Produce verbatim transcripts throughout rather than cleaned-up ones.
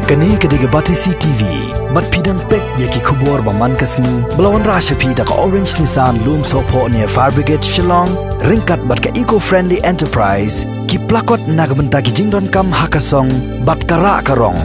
Kane ka dei ka Batesi T V. Bad phi dang peit ïa ki khubor ba man ka sngi ba la wanrah sha phi da ka Orange Nissan Lumsohphoh near Fire Brigade Shillong, ryngkat bad ka Eco Friendly Enterprise, ki plakot na ka bynta ki jingdonkam ha ka song bad ka rah ka rong.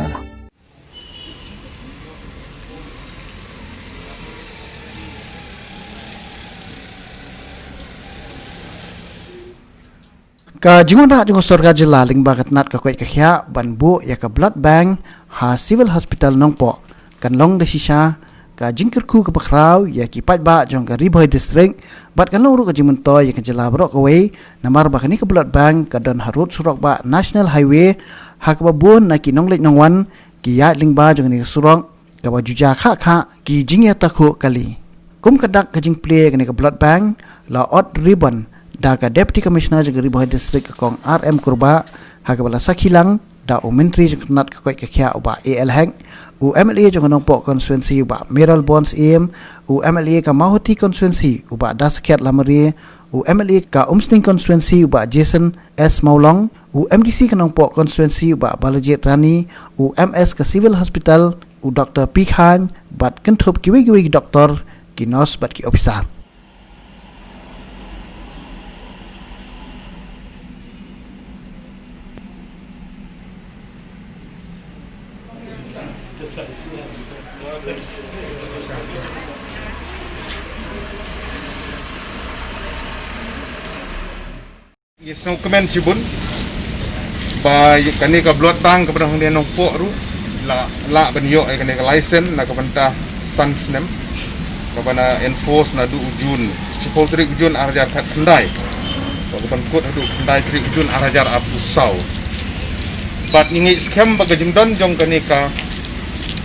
Ka jingwanrah jong ka sorkar jylla lyngba ka tnat ka koit ka khiah ban buh ïa ka blood bank ha Civil Hospital Nongpoh kan long da shisha ka jingkyrkhu kaba khraw ïa ki paidbah jong ka Ri Bhoi District, bad kan long ruh ka jingmyntoi ïa ka jylla baroh kawei, namar ba kane ka blood bank ka don harud surok bah National Highway, ha kaba bun na ki nongleit nongwan ki ïaid lyngba jong kane ka surok kaba ju jia khah khah ki jingïatakhuh kali. Kum ka dak ka jingplie kane ka blood bank, la ot ribbon da ka Deputy Commissioner jong ka Ri Bhoi District, ka Kong R M Kurbah, ha kaba la sakhi lang da u Myntri jong ka tnat ka koit ka khiah u Bah A L Hek, u M L A jong ka Nongpoh Constituency u Bah Mayralborn Syiem, u M L A ka Mawhati Constituency u Bah Daskhiat Lamare, u M L A ka Umsning Constituency u Bah Jason S Mawlong, u M D C ka Nongpoh Constituency u Bah Balajied Rani, u M S ka Civil Hospital u Doktor P Khan, bad kynthup kiwei kiwei ki doktor, ki nurse bad ki ophisar. Ngi sngewkmen shibun ba kane ka blood bank kaba don hangne Nongpoh ruh la, la ban ïoh ïa kane ka license na ka bynta san snem, kaba na enforce naduh u June, shiphew tarik u June ar hajar khatkhyndai, kaba ban kut haduh khyndai tarik u June ar hajar arphew saw. Bad ngi ngeit skhem ba ka jingdon jong kane ka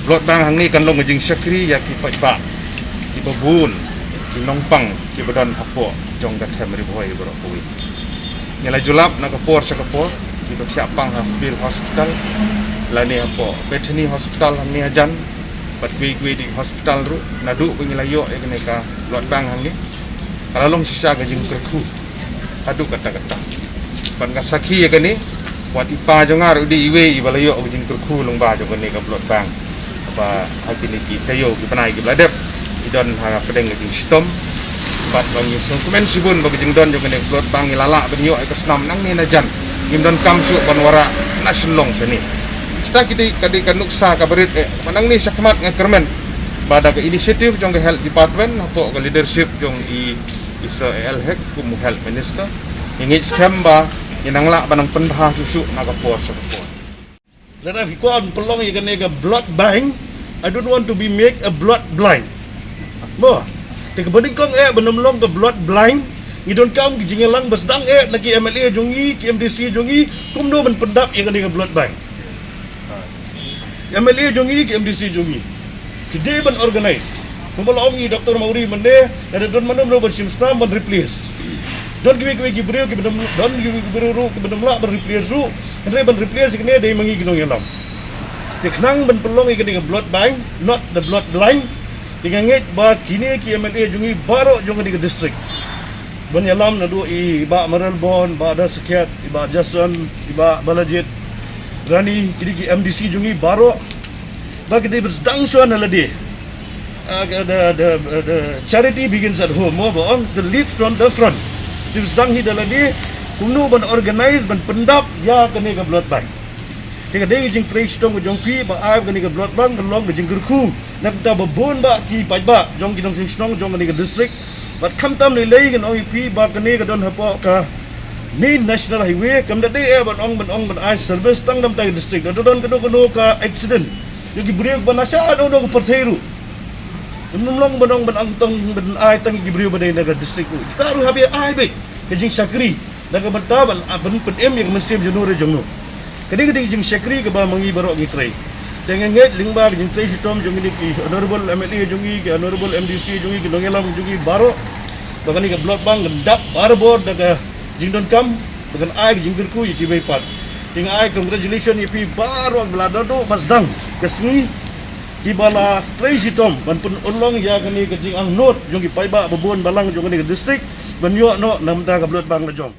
blood bank hangne kan long ka jingshakri ïa ki paidbah kiba bun, ki nongpang kiba don hapoh jong ka them Ri Bhoi baroh kawei. Ngi la ju lap na ka por sha ka por, kiba thiah pang ha Civil Hospital, lane hapoh Bethany Hospital hangne hajan, bad kiwei kiwei de ki hospital ruh, naduh ba ngi la ïoh ïa kane ka blood bank hangne, ka la long shisha ka jingkyrkhu haduh katta katta. Bad nga sakhi ïa kane, wat i pa jong nga ruh dei iwei iba la ïoh ka jingkyrkhu lyngba jong kane ka blood bank. Ba ha kine ki taïew ki bnai kiba la dep, i don ha pdeng ka jingshitom. Bad ba ngi sngewkmen shibun ba ka jingdon jong kane ka blood bank ngi la lah ban ïoh ïa ka snam nangne na jan. Ngim donkam shuh ban wanrah na Shillong shane. Kita ki dei, ka dei ka nuksa kaba rit eh. Ba nangne shakhmat nga kyrmen ba da ka initiative jong ka health department hapoh ka leadership jong i, i Sir A L Hek kum u health minister, ngi ngeit skhem ba ngin nang lah ban nang pynbha shuh shuh na ka por sha ka por. Lada phi kwah ban pynlong ïa kane ka blood bank, I don't want to be make a blood blind. Mo, te kaba nyngkong eh ban ym long ka blood blind, ngi donkam ki jingïalang ba sdang eh na ki M L A jong ngi, ki M D C jong ngi, kumno ban pyndap ïa kane ka blood bank. M L A jong ngi, ki M D C jong ngi, ki dei ban organize. Kumba la ong i Doctor Mawrie mynne, lada don mano mano ban shim snam ban replace. Don kiwei kiwei ki briew kiba nym, don kiwei ki briew ruh kiba nym lah ban replace ruh. Hynrei ban replace kine dei ma ngi ki nongïalam. Te khnang ban pynlong ïa kane ka blood bank, not the blood blind. Te nga ngeit ba kine ki M L A jong ngi baroh jong kane ka district, ban ïalam naduh i Bah Mayralborn, Bah Daskhiat, i Bah Jason, i Bah Balajied Rani, kine ki M D C jong ngi baroh, ba ki dei ban sdang shuwa na lade. Ah, the, the, the charity begins at home, mo ba ong, the leads from the front. Ki dei ban sdang hi da lade, kumno ban organize, ban pyndap ïa kane ka blood bank. Te ka dei ka jingtrei shitom ka jong phi ba ai ba kane ka blood bank kan long ka jingkyrkhu na ka bynta ba bun bah ki paidbah jong ki nongseng shnong jong kane ka district. Bad khamtam lei lei ngan ong ïa phi ba kane ka don hapoh ka main national highway, kam da dei eh ban ong, ban ong ban ai service tang na ka bynta ka district. Da don kano kano ka accident jong ki briew ba na sha kano kano ka pyrthei ruh, kam long ban ong ban ong tang ban ai tang ki briew ba dei na ka district ruh. Kita ruh hap ai beit ka jingshakri na ka bynta ban, ah, ban pynim ïa ka mynsiem jong no re jong no. Ka dei, ka dei ka jingshakri kaba ma ngi baroh ngi trei. Te nga ngeit lyngba ka jingtrei shitom jong kine ki honorable M L A jong ngi, ki honorable M D C jong ngi, ki nongïalam jong ngi baroh, ba kane ka blood bank kan dap barabor da ka jingdonkam, ba kan ai ka jingkyrkhu ïa kiwei pat. Te nga ai congratulation ïa phi baroh ba la dang duh ba sdang ka sngi, kiba la trei shitom ban pynurlong ïa kane ka jingangnud jong ki paidbah ba bun balang jong kane ka district ban ïoh noh na ka bynta ka blood bank la jong.